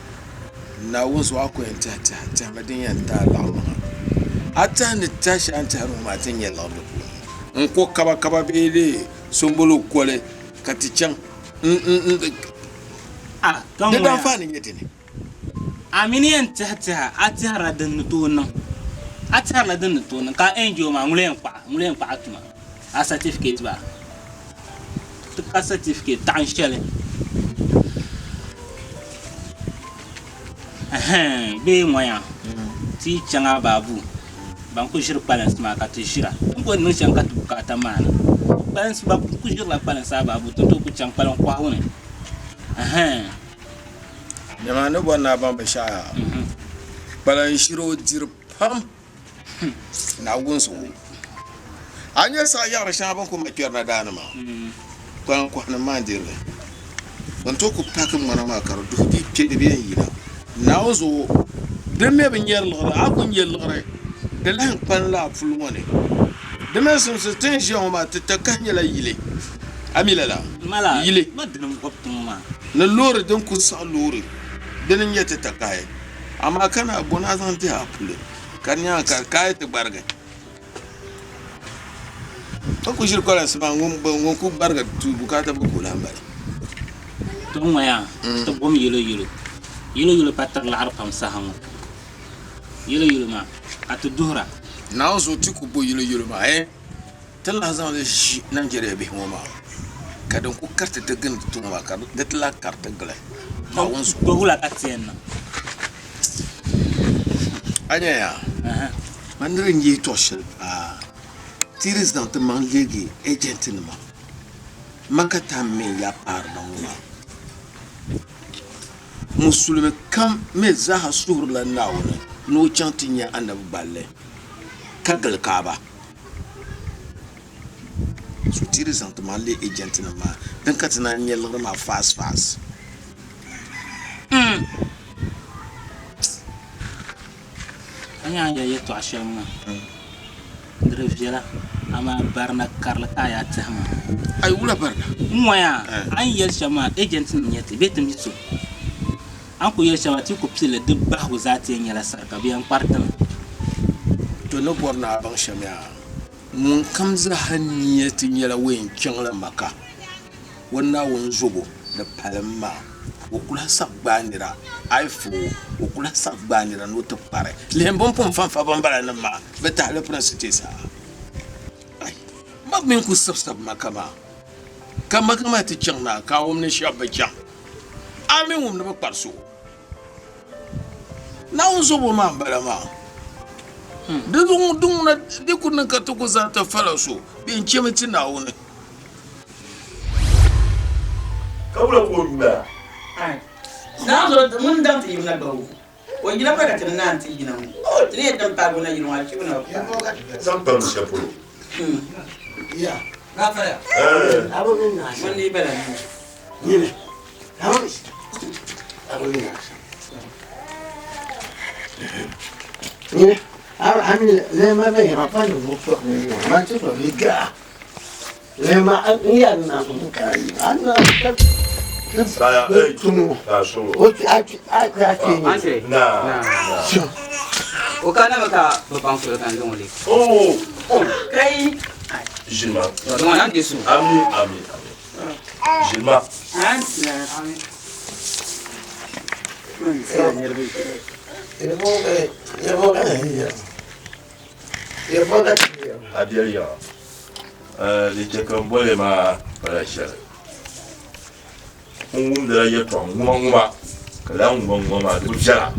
Naawuni zuɣu a ku yɛn tɛhi tɛha tɛhimi din yɛn ti a laɣiri ŋɔ. A tɛhi ni tɛhi shɛli a ni tɛhiri ŋɔ maa ti ni nyɛ liɣiri di puuni. N ko kabakaba bee lee sombolo koli ka ti chaŋ n Di daanfaani nyɛ dini? A mi ni yɛn tɛhi tɛha, a tɛhirila din ni tooi niŋ. A tɛhirila din ni tooi niŋ ka a NGO maa ŋuni yɛn kpaɣi, ŋuni yɛn kpaɣi a tuma? A certificate baa? Ti ka certificate taɣin shɛli. Ɛhɛn, bee ŋɔya, ti yi chaŋ a baabu, ban ku ʒiri kpalansi maa ka ti ʒira. Ti ni boli niŋ shɛm ka ti bukaata maana. Kpalansi, ban ku ʒirila kpalansi a baabu, ti ni tooi ku chaŋ kpalan kɔhigu ni. Ɛhɛn. Nyama, a ni bɔri ni a baŋ binshɛɣu yaa, kpalan ʒiri o diri pam Naawuni zuɣu. A nya saɣ yaɣiri shɛŋa bɛ ni ku ma kpɛrina daa ni maa, kpalan kɔhinim maa n-diri li. Bɛ ni tooi ku paaki ŋmana maa ka di duhi di kpe di bɛ yɛn yina. Naawuni zuɣu, di mi bi nyari liɣiri, a ku nya liɣiri, di lahi kpanila a puli ŋɔ ni. Di mini simsi ti ni ʒiya ŋɔ maa, ti takahi nyɛla yili. A mi lala? Yili. Ni loori din ku saɣi loori, dini n-nyɛ ti takahi. Amaa ka ni a bo ni a zaŋ dihi a puli, ka di nyaaŋa ka a yi ti gbarigi. O ku ʒiri kɔlansi maa, ŋun ku gbarigi tuui bukaata bi ku lahi mali. Ti ŋɔya, ti bom yɛloyɛlo. Yɛloyɛlo pa tiri laɣiri pam saha ŋɔ. Yɛloyɛlo maa ka ti duhira. Naawuni zuɣu ti ku bo yɛloyɛlo maa, eh? Ti ni lahi zaŋ li ʒi Nigeria bihi ŋɔ maa, ka din ku kariti ti gindi ti ŋɔ maa, ka di ti lahi kariti gili Naawuni zuɣu. To wula ka ti yɛn niŋ? A nya yaa, man ni di ni yihi tɔɣ shɛli paa, ti di zaŋ ti maŋ leegi agent nima, Maka time mi n-yaa paari ba ŋɔ maa. Musulimi kam mi zaaha suhirila Naawuni ni o chaŋ ti nya Anabi gballi ka gili Kaaba. So ti di zaŋ ti maŋ leei agent nim maa din ka ti naan nya liɣiri maa fast fast. A nya a ni yɛli yɛtɔɣa shɛli ŋɔ di di viɛla, amaa barina karili ka a yaa tɛhi maa. Ayi wula barina? N ŋɔya a ni yɛli shɛm maa agent nim nyɛ ti bee ti mi so. A ni kuli yɛli shɛm maa ti ku pilli di bahigu zaa ti yɛn nyɛla sarika bɛ yɛn kpari ti mi. To ni bɔri ni a baŋ shɛm yaa, ŋunkam zaaha nia ti nyɛla o yɛn chaŋla Maka, o Naawuni zobo di palim maa, o ku lahi saɣi gbaai nira, a yi fa o, o ku lahi saɣi gbaai nira ni o ti kpari. Lihim bɛ ni pun fanfa bambala nim maa, bɛ tahili pirinsi ti saha. Ai, ma mi n-ku sibisibi Maka maa, ka Maka maa ti chaŋ na ka a wum ni shɛba bi chaŋ. A mi wum ni bɛ kpari so. Naawuni zobo maa m-bala maa. Di zuɣu di ŋuna di ku niŋ ka ti ku zaŋ ti fala so bee n-chemi ti Naawuni. Ka wula ka o yuula? Naa zuɣu ŋun daŋ ti yirina gbabi o. O yina pa ka ti ni naan ti yina ŋɔ. Ti ni yɛn tim paagi o na yili ŋɔ, a chibi na bi paai. Zaŋ kpam shɛli polo. Ŋun ni bala ni. O kana mi ka bi baŋ soli ka n zaŋ o leei. Kai. Ʒilima. Zaŋ na n-deei so. Ami, ami, ami. Ʒilima. A biɛli yaŋa. Di chɛ ka m boli maa pala shɛli. N wumdila yɛtɔɣ ŋumaŋuma, ka lala ŋumaŋuma maa di bi viɛla.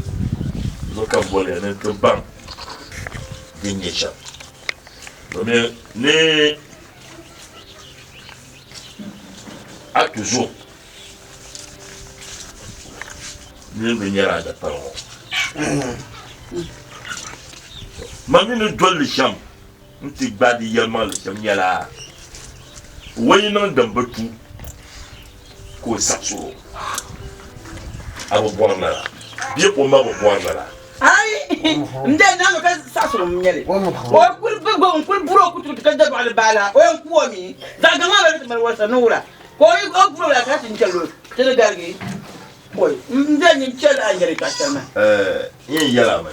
Zuɣu ka m boli ya ni n ti baŋ din nyɛ shɛm. Domin ni a ti zo nini bi nyɛla a dapali ŋɔ. Man mi ni doli li shɛm nti gbaai di yɛlimaŋli shɛm nyɛla, o yi niŋ din bi tu ka o saɣis o, a bi bɔri lala. Bee o ma bi bɔri ma la? Ai, n de na ka saɣasiri n nyɛli. O kuli bi gba n kuli buri o kutukutu ka dabaɣili baa la, o yɛn ku o mi. Zaɣ gaŋ maa bala ti mali walisa ni wula. Ka o yi o buri o la ka ti n chɛli o ti ni garigi. Oi, n de nyin chɛli a ni yɛli yɛtɔɣa shɛli maa. Ɛɛ, n yɛn yɛli a mi,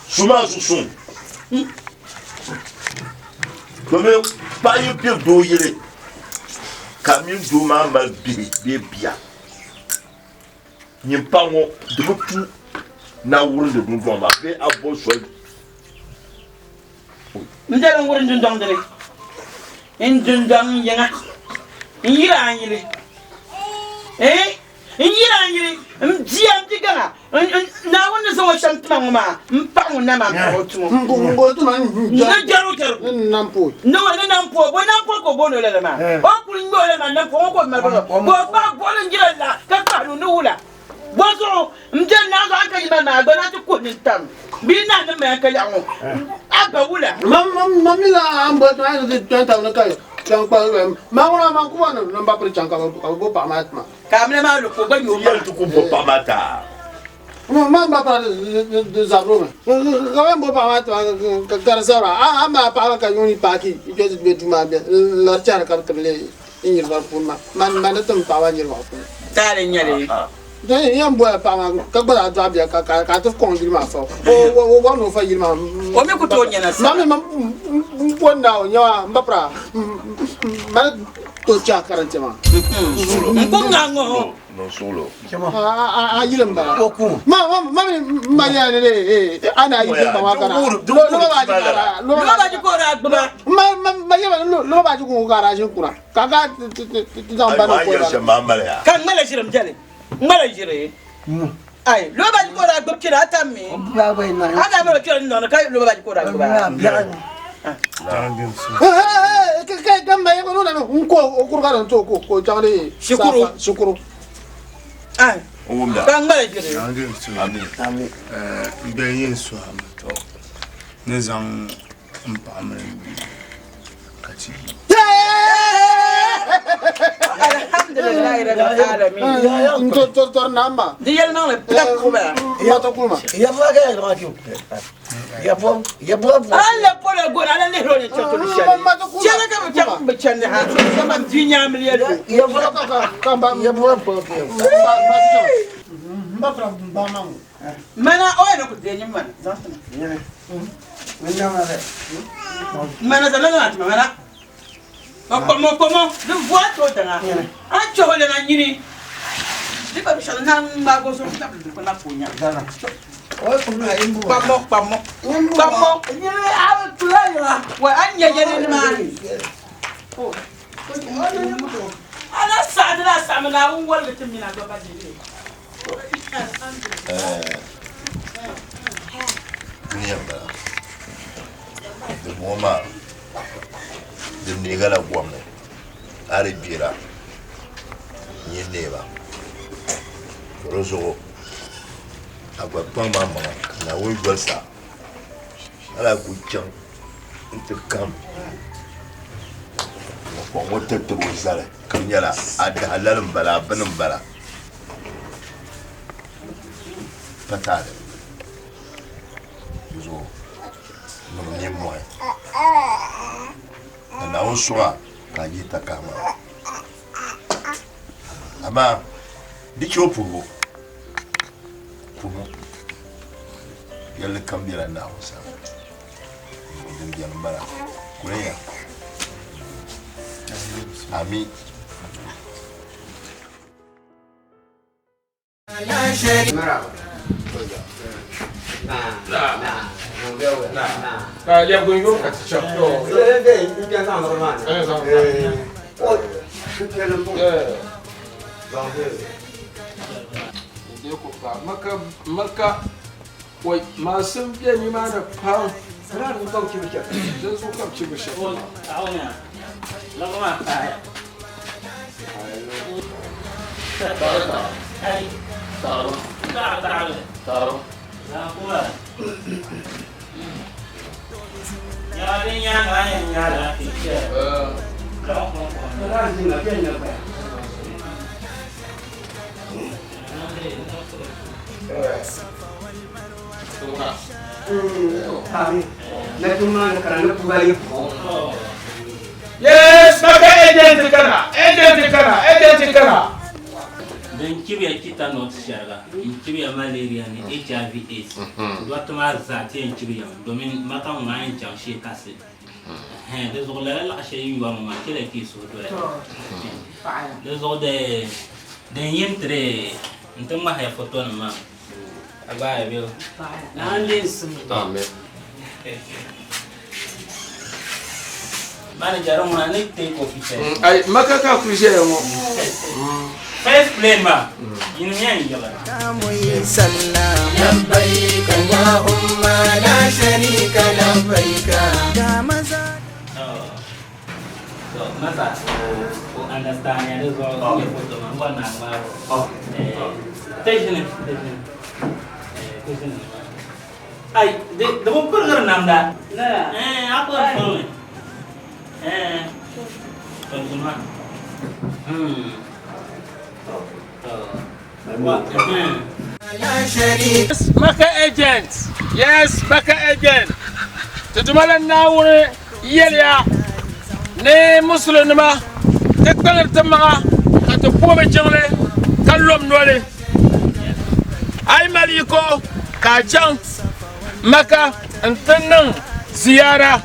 su maa zuɣu suŋ. Domin paɣa yi kpɛ doo yili ka mini doo maa mali bihi bee bia, nyin paɣa ŋɔ di bi tu ni a wurindi dundɔŋ maa bee a bo soli. N dali n wurim dundɔŋ dini, n dundɔŋ n yiŋa, n yiri a n yili, eh, n yiri a n yili, m bia, m bigaŋa, Naawuni ni zaŋ o shɛm tima ŋɔ maa, m paɣ ŋun na maa m paɣ o tumo. N ni jɛri o jɛrigu. Ni ni nampooi, bo nampooi ka o booni o lala maa? O kul ŋme o lala maa nampooi ŋɔ ka o mali bɔrɔbɔrɔ, ka o kpahi buɣili n-jira la ka kpahi lu ni wula. Bɔzuɣu m beni naa zuɣu a ni ka yi mali maa, a gba naan ti kuhi ni n-tam bee naa ni maya ka yaɣi ŋɔ, a ba wula? Mam mi la a ni boli ti maa ni ti kpɛn tab ni ka chaŋ kpa ma ŋuna man kuba ni n ba piri chaŋ ka bɛ bo paɣa maa ti ma. Ka a mini maa lu ka o gba nya o maŋa. Yɛli ti ku bo paɣa maa ti a. Man ba pira di zabiri o mi. Ka bɛ ni bo paɣa maa ti ma ka di zabira. A mali a paɣaba ka yuŋ ni paaki kpɛ ti be duu maa lari chɛhiri ka bɛ ti bi leei n niriba puuni maa. Man ni tim paɣaba niriba puuni. Taali n-nyɛ li. N yɛn bola paɣa maa ka gba zaa dɔɣi bia ka a ti kɔŋ yili maa fabu. O bɔri ni o fa yili maa. O mi ku tooi nya nasara. Man mi m bo Naawuni nya maa m ba pira mali tooi chɛ a karante maa. N ku ŋa ŋɔ. A yili m bala. Ma mi m ma yɛla ni a na yi tiŋ maa kana. Loba baaji ka o daa gbuba. Ma yɛla ni loba baaji ka a daa ʒini kuna. Ka ka ti zaŋ ba niŋ koliba ni. Ka ŋmala ʒiri m-beni, ŋmala ʒiri. Ai, loba baaji ka o daa gbubi kpɛna, a tam mi. A daa mali o kpɛri dundɔŋ ni ka loba baaji ka o daa gbubi a. Ka m ma yɛli o ni n ko o kuriga ni n-ti o ka o chaŋ di Shikuru. Shikuru. Ai, ka ŋmala ʒiri. M bɛ yɛn suhi a mi ni zaŋ m paɣa mini m bia ka ti yi. Alhamdulillahi rabbil alamin. N tori na ma. Di yɛlimaŋli pɛm kuma. Alla pola gona ala lihiri o ni chɛ tuli shɛli. Chɛli ka bi chaŋ bi chandi ha kaman bia nyaamiliya lu. Mana o yɛn ku deei nyin mana zaŋ ti ma. Mana zaŋ lala maa ti ma mana. O kpɔmɔ kpɔmɔ di voa ti o daŋa. A chɛho lana nyini. Di pa binshɛɣu na ŋmaagi o zuɣu tabili dikpuni maa ka o nya. Kpɔmɔ kpɔmɔ kpɔmɔ nyini a bi tula yiŋa wa a ni nya yɛli nimaani. A na saɣindi la saɣimi Naawuni woligi ti mini a gba ba dede. Dunia m-bala di bɔŋɔ maa di neegala gom ni a di gbera n-yi neei ba ka di zuɣu a gba kpaŋ maa maŋa ka Naawuni yolisa hali a ku chaŋ nti kam kom ŋɔ tiritibu zali ka di nyɛla a dahalali m-bala a bini m-bala. Pa taali zuɣu niŋ nimmɔhi ka Naawuni sɔŋ a ka a yihi takahi maa. Amaa di chɛ o puhibu, puhimu yɛlli kam bela Naawuni sani. Din beni m-bala, kulinya. Ami. Maasim be nimaani pam. Dinzuɣu ka bɛ chibi shɛba maa. Yes, maka agent kana, agent kana, agent kana. Din chibiya chita north shɛriga n-chibiya malaria ni HIV AIDS dɔriti maa zaa ti yɛn chibiya mi domin maka ŋɔ maa yɛn chaŋ shee kasi. Di zuɣu lala laɣ shɛli yi yɔri ŋɔ maa chɛliya ka yi suhu doya. Di zuɣu din yi n-ti di n-ti ŋmahiya fotonima maa a gbaaya bɛ o. Manager ŋuna ni take o picture. Ai maka ka ku ʒɛya ŋɔ. First plane maa yinim yɛn yiɣi. Labbaik Allahumma la sharika labbaik. So masa o understand ya di zuɣu n nyɛ foto maa n bɔri ni a ŋmaai o. Ti ʒini ti ʒini ti ʒini. Ai di di bi pirigiri namda. Eh a kpiri pirimi. Eh to ʒini maa. Yes, Maka agent. Yes, Maka agent. Ti Duuma la Naawuni yɛliya ni Musulinima ti kpaŋdi ti maŋa ka ti puhi jiŋli ka lom noli. A yi mali yiko ka a chaŋ Maka n-ti niŋ ziyaara,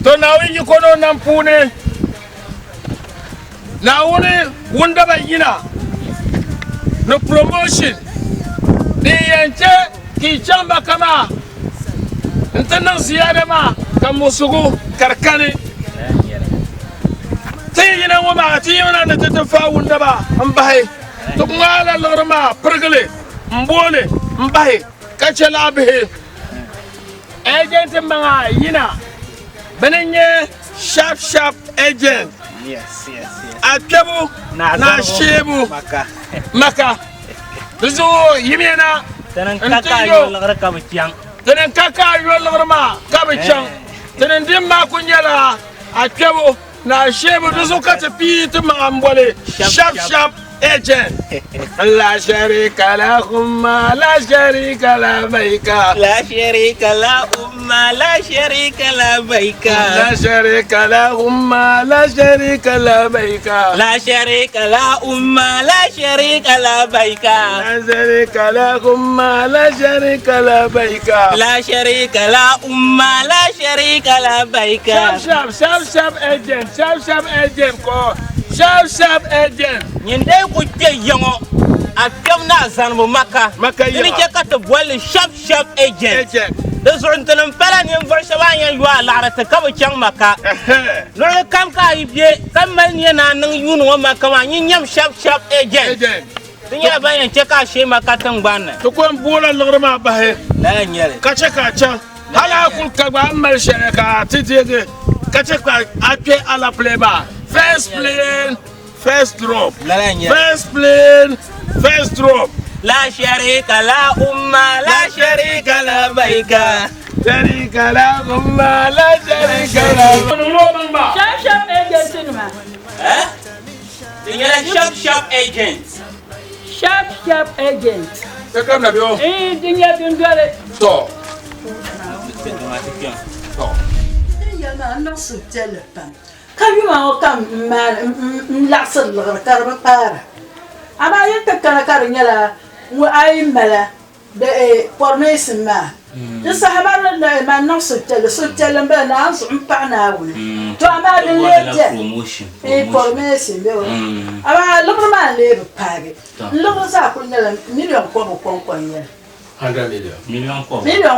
to Naawuni yiko ni o nam puuni Naawuni wundaba yina ni promotion din yɛn chɛ ka yi chaŋ Maka maa nti niŋ ziyaada maa ka muɣisigu ka di kani. Ti yi yina ŋɔ maa ti yimina ni ti ti faai wundaba m-bahi. Ti ŋmaala liɣiri maa pirigili m-booli m-bahi ka chɛ laɣibihi. Agent maŋa yina bɛ ni nyɛ sharp sharp agent a kpɛbu ni a sheebu maka di zuɣu yimiya na n-ti yo tini ka ka a yo liɣiri maa ka bi chaŋ tini din maa ku nyɛla a kpɛbu ni a sheebu di zuɣu ka ti pii ti maŋa m-boli sharp sharp agent la sharika la umma la sharika la baika la sharika la umma la sharika la baika la sharika la umma la sharika la baika la sharika la umma la sharika la baika la sharika la umma la sharika la baika la sharika la umma la sharika la baika sharp sharp sharp sharp agent sharp sharp agent ko sharp sharp agent Nyin dee ku kpe ya ŋɔ, a kpɛbu ni a zanibu Maka. Di ni chɛ ka ti boli li sharp sharp agent. Di zuɣu n tinim pala ninvuɣ shɛba a ni yɛn yo a laɣiri ti ka bi chaŋ Maka. Luɣili kam ka a yi be ka mali nia ni a niŋ yuuni ŋɔ Maka maa, nyin nyam sharp sharp agent. Di nyɛla ban yɛn chɛ ka a shee Maka tiŋgbani ni. Ti ko n-booi la liɣiri maa bahi Lala n-nyɛ li. ka chɛ ka a chaŋ. Hali a kuli ka gba a ni mali shɛli ka a ti deegi ka chɛ ka a kpe alapile maa first plane. First drop. First plane, first drop. La sharika la umma, la sharika la baika. Sharika la umma, la sharika la. Sharp sharp agent nima. Eh? Di nyɛla sharp sharp agent. Sharp sharp agent. Ka kam na bɛ o? Eh, di nyɛ dundoli. Tɔ. Tɔ. Din yɛli maa n niŋ suhupiɛlli pam. Ka yuma ŋɔ kam m laɣisiri liɣiri ka di bi paara. Amaa yi ti kana ka di nyɛla ŋun a yi mala pɔrimɛsin maa, di saha maa di ni man niŋ suhupiɛlli, suhupiɛlli m-bala Naawuni zuɣu m-paɣi Naawuni. To amaa din lee beni pɔrimɛsin bɛ o, amaa liɣiri maa n-lee bi paagi. N liɣiri zaa kuli nyɛla miliɔn kɔbigu kɔŋko n-nyɛ li. Miliɔn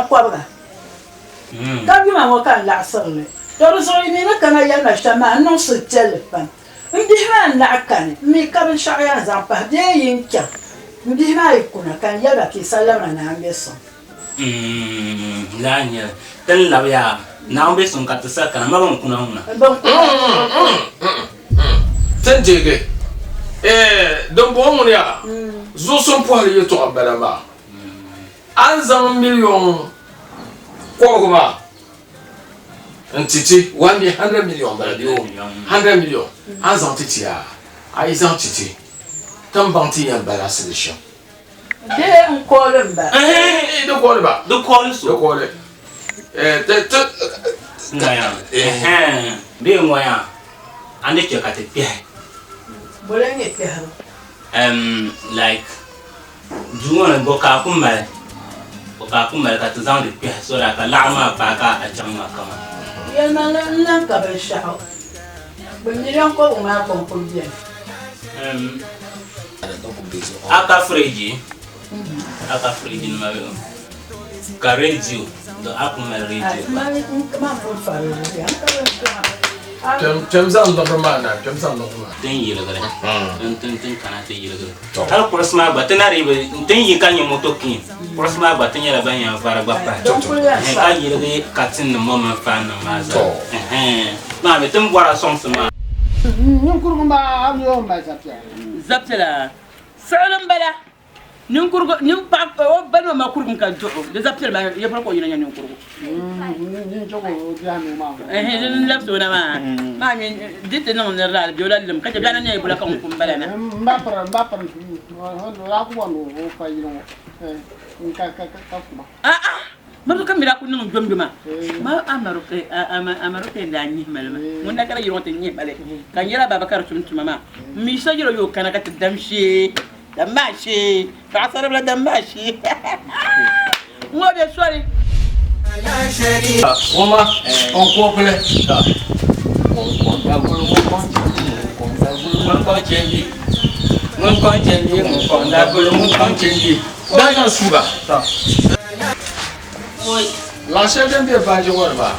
kɔbiga. Ka yuma ŋɔ ka n laɣisiri li. To di zuɣu yi mi ni kana yɛli ma shɛm maa, n niŋ suhupiɛlli pam. M bihi maa n-naɣi kani, m mi ka binshɛɣu yɛn zaŋ pahi bee yi n-chaŋ. M bihi maa yi kuna ka n yɛli ba ka yi sallama Naawuni be suŋ. Lala n-nyɛ li. Ti ni labi yaa, Naawuni be suŋ ka ti sa kana, ma bɛn kuna ŋuna. Ti ni deegi dimbɔŋɔ ŋuni yaa, zuɣusuŋ pɔhili yɛtɔɣa m-bala maa. A ni zaŋ miliɔn kɔbigu maa n-ti ti, one million, hundred million bala bee o, hundred million, a ni zaŋ ti ti yaa, a yi zaŋ ti ti, ti ni baŋ ti yɛn balance li shɛm. Bee n kooli m ba. Di kooli ba. Di kooli so. Di kooli. Ti ti. Ŋɔya. Bee ŋɔya a ni chɛ ka ti kpɛhi. Boli n-nyɛ kpɛhibu? Like duu ŋɔ ni bɔ ka a ku mali? Bɔ ka a ku mali ka ti zaŋdi kpɛhi so that ka laɣiri maa paai ka a chaŋ maa kaman. Yɛlimaŋli n lan ka binshɛɣu. Bɛ miliɔn kɔbigu maa kɔŋko beni. A ka firiji? A ka firiji nima bɛ ka radio do a ku mali radio gba. Kpɛm zaŋ liɣiri maa na, kpɛm zaŋ liɣiri maa. Tin yiligiri, tin tin kana ti yiligiri. Hali kuɣusi maa gba ti na dii bi tin yi ka nyɛ moto king kuɣusi maa gba ti nyɛla ban yɛn vari gba pahi. Ka yiligi katin nim ŋɔ mini fan nim maa zaa. Maa mi tin bɔra sɔŋsim maa. Ninkurigu maa a mi o ni mali zapiɛla. Zapiɛla siɣili m-bala. Ninkurigu nin paɣa o ba ni o ma kurigim ka duɣu di zapiɛla maa ya polo ka o yina nya ninkurigu. Ɛhɛn di ni labisi o na maa maa mi di ti niŋ niri la di be o la lim ka chɛ biɛɣu na nyɛla bula ka ŋun pun bala na. M ba piri m ba piri o daa ku bɔri ni o fa yili ŋɔ ka ka ka kuma. A'a Maruka mi daa ku niŋ jomjoma ma Amaruka n daa nyihi mali ma ŋun daa kana yili ŋɔ ti nyihi mali ka n yɛli Ababakar tum tuma maa m mi so yɛli o yi o kana ka ti dam shee dam maa shee paɣasaribila dam maa shee ŋɔ bɛ soli. Woma on kɔpili daa suba Laɣ shɛli din be baaji ŋɔ ni maa,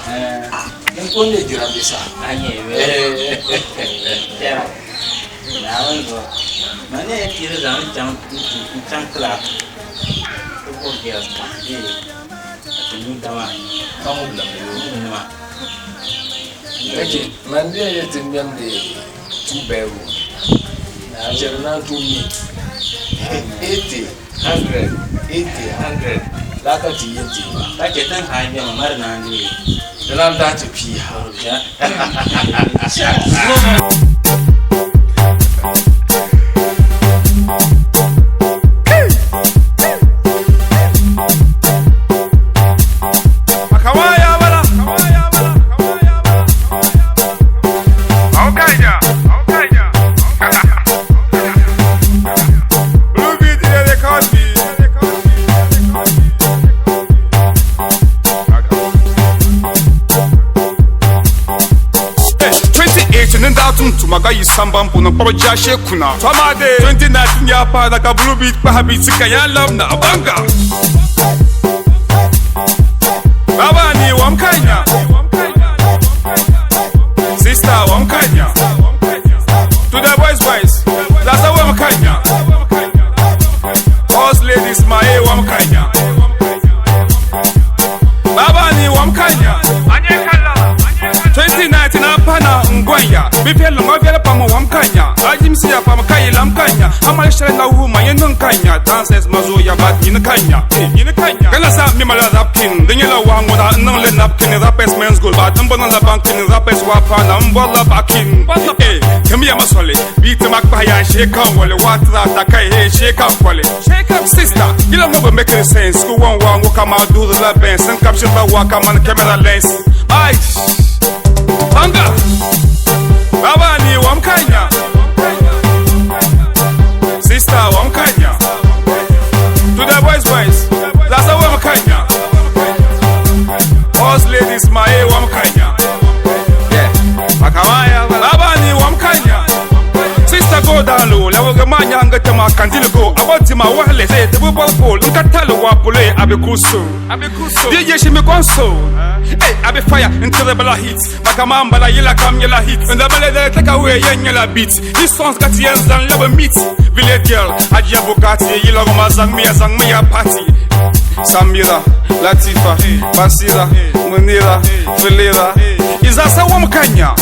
din ko n-nyɛ jirambisa. Naawuni zuɣu ma ni yɛn piiri zaŋ li chaŋ n-chaŋ club ti bo girls bee ka ti nyu dama ka ŋub lamdi nima. Man di yɛn yɛli ti ŋmɛmdi two bedroom, chɛri naan tooi ŋme 80, 100, 80, 100 laa ka ti yɛn deei maa. Ka chɛ tin haai bɛ ma mari naan deei. Di lan daa ti pii ha. Tuma ka yi samban puuni kpabi jaashee kuna tɔmaade 2019 yaa paana ka blue beat kpahi beat ka yaa labina banga baba ni wam kanya sister wam kanya to the boys boys lasa wam kanya Boss ladies ma e wam kanya Baba ni wam kanya 2019 apana ngwanya Bifel ngwa vela pamo wam kanya Ajimsi ya pamo kayi lam kanya Amali shale na uhuma yenu kanya Dancers mazo ya bat nyini kanya Nyini kanya Kala sa mi mala rap king Dinyela wa ngona nang le napkin Rappers men's goal Bat mbona la bankin Rappers wapana mbola bakin Eh, kemi ya masole Beat mak pa ya shake on wale Watra takai hey shake on wale Sister, you don't know making sense Ku wan wan kama do the la benz And capture the waka man camera lens Aish Banga Baba ni wam kanya Sister wam kanya To the boys boys Lasa wam kanya Boss ladies my eh wam kanya Yeah Makamaya Baba ni wam kanya Sister go down low Lewo ga manya anga tama kandili go Aboti ma wahle say the ball ball Nkatalo wa pole abe kuso Abe kuso DJ shimi console Hey, abe fire until the bala hit Makamamba la yela kam yela hit And the bala de take away yen yela beat This song's got yens and love meat Village girl, Ajia Bugatti Yela goma zang mi zang mi party Samira, Latifa, Basira, Munira, Felira Izasa wam kanya